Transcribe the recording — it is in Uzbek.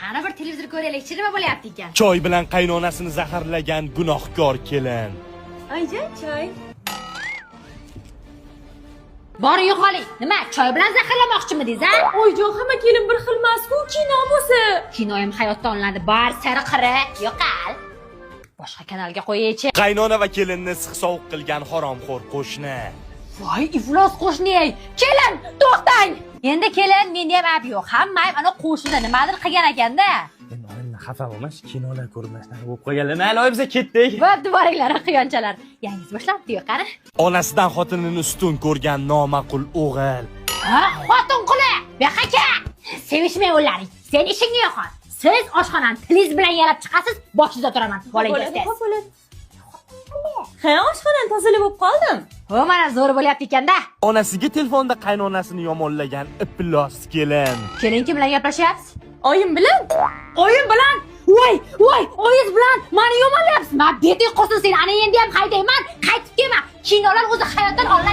Qani, bir televizor ko'raylik, nima bo'lyapti ekan? Choy bilan qaynonasini zaharlagan gunohkor kelin. Ayjon, choy. Boring, yo'qoling. Nima, choy bilan zaharlamoqchimidingiz, a? Oyijon, hamma kelin bir xil emas-ku, kino bo'lsa. Kinoyim hayotda olinadi. Bar sari qiri, yo'qol. Boshqa kanalga qo'yaychi. Qaynona va kelinni issiq sovuq qilgan haromxo'r qo'shni. Voy, iflos qo'shni. Kelin, to'xtang. Endi kelin, menda ham ayb yo'q. Hamma ayb ana qo'shnida nimadir qilgan ekanda. Endi oyimdan xafa bo'lmash, kinolar ko'rmasdan bo'lib qolganlar. Mayli, oy, biza ketdik. Bo'pti, boringlar, quyonchalar. Yangisi boshlabdi-yu, qani. Onasidan xotinini ustun ko'rgan noma'qul o'g'il. Ha, xotin quli! Bu yoqqa kel! Sevishmay o'llaring. Sen ishingni yo'qot. Siz oshxonani tilingiz bilan yalab chiqasiz, boshingizda turaman. Bolangiz Bo'ladi, tez. xo'p, bo'ladi. Ha, oshxonani tozalab bo'lib qoldim. O, mana zo'r bo'lyapti ekanda. Onasiga telefonda qaynonasini yomonlagan iflos kelin. Kelin, kim bilan gaplashyapsiz? Oyim bilan. Oyim bilan? Voy, voy, oyingiz bilan mani yomonlayapsiz. Ma beting qolsin seni. Ana endi ham haydayman, qaytib kelma. Kinolar o'zi hayotdan olinadi.